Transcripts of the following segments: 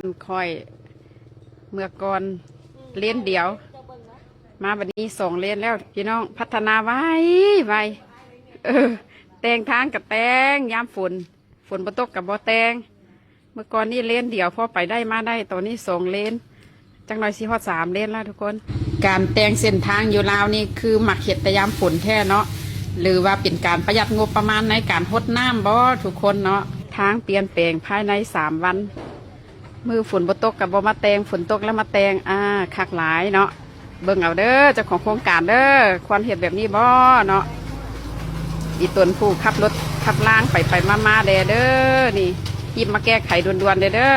ນຂ້ອຍ ເມື່ອກ່ອນເລນດຽວ ມາບັດນີ້ສອງເລນແລ້ວພີ່ນ້ອງ ພັດທະນາໄວ ໄວ ເອີ ແຕ່ງທາງກໍແຕ່ງຍາມຝົນ ຝົນບໍ່ຕົກກໍບໍ່ແຕ່ງ ເມື່ອກ່ອນນີ້ເລນດຽວພໍໄປໄດ້ມາໄດ້ ຕອນນີ້ສອງເລນ ຈັກໜ່ອຍຊິຮອດສາມເລນແລ້ວທຸກຄົນ. ການແຕ່ງເສັ້ນທາງຢູ່ລາວນີ້ຄືມັກເຮັດແຕ່ຍາມຝົນແທ້ເນາະ ຫຼືວ່າເປັນການປະຢັດງົບປະມານໃນການຫົດນ້ຳບໍທຸກຄົນເນາະ. ທາງປ່ຽນແປງພາຍໃນສາມວັນ ມື້ຝົນບໍ່ຕົກກໍບໍ່ມາແຕ່ງ ຝົນຕົກແລ້ວມາແຕ່ງ ອາ ຄັກຫຼາຍເນາະ. ເບິ່ງເອົາເດີ ເຈົ້າຂອງໂຄງການເດີ ຄວນເຮັດແບບນີ້ບໍເນາະ. ອີຕົນຜູ້ຂັບລົດຂັບລາງໄປໆມາໆແດ່ເດີ ນີ້ຮີບມາແກ້ໄຂດ່ວນໆແດ່ເດີ.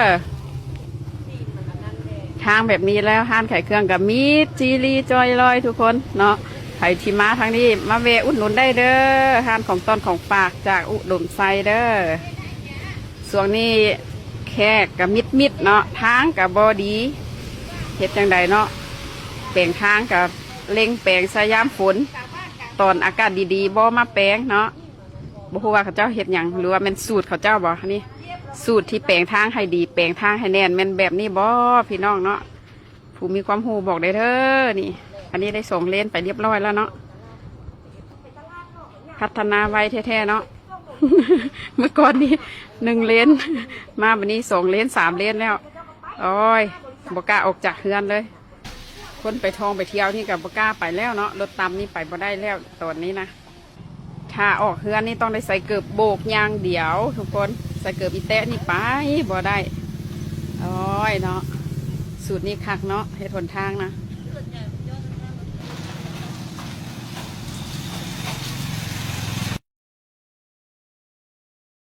ທາງແບບນີ້ແລ້ວ ຮ້ານຂາຍເຄື່ອງກໍມິດຈີລີຈ່ອຍລອຍທຸກຄົນເນາະ. ໃຜທີ່ມາທາງນີ້ ມາແວ່ອຸດໜູນໄດ້ເດີ ຮ້ານຂອງຕ້ອນຂອງຝາກຈາກອຸດົມໄຊເດີ. ຊ່ວງນີ້ແຂກກໍມິດໆເນາະ ທາງກໍບໍ່ດີ ເຮັດຈັ່ງໃດເນາະ. ແປງທາງກໍເລັ່ງແປງໃສ່ຍາມຝົນ ຕອນອາກາດດີໆບໍ່ມາແປງເນາະ. ບໍ່ຮູ້ວ່າເຂົາເຈົ້າເຮັດຫຍັງ ຫຼືວ່າແມ່ນສູດເຂົາເຈົ້າບໍ ອັນນີ້ ສູດທີ່ແປງທາງໃຫ້ດີ ແປງທາງໃຫ້ແໜ້ນ ແມ່ນແບບນີ້ບໍພີ່ນ້ອງເນາະ. ຜູ້ມີຄວາມຮູ້ບອກໄດ້ເດີ ນີ້ ອັນນີ້ໄດ້ສອງເລນໄປຮຽບຮ້ອຍແລ້ວເນາະ. ພັດທະນາໄວແທ້ໆເນາະ ເມື່ອກ່ອນນີ້ໜຶ່ງເລນ ມາບັດນີ້ສອງເລນສາມເລນແລ້ວ. ໂອ້ຍ ບໍ່ກ້າອອກຈາກເຮືອນເລີຍ. ຄົນໄປທ່ອງໄປທ່ຽວນີ້ກໍບໍ່ກ້າໄປແລ້ວເນາະ ລົດຕ່ຳນີ້ໄປບໍ່ໄດ້ແລ້ວຕອນນີ້ນະ. ຖ້າອອກເຮືອນນີ້ຕ້ອງໄດ້ໃສ່ເກີບໂບກຢ່າງດຽວທຸກຄົນ ໃສ່ເກີບອີແຕະນີ້ໄປບໍ່ໄດ້. ໂອ້ຍເນາະ ສູດນີ້ຄັກເນາະ ເຮັດຫົນທາງນະ.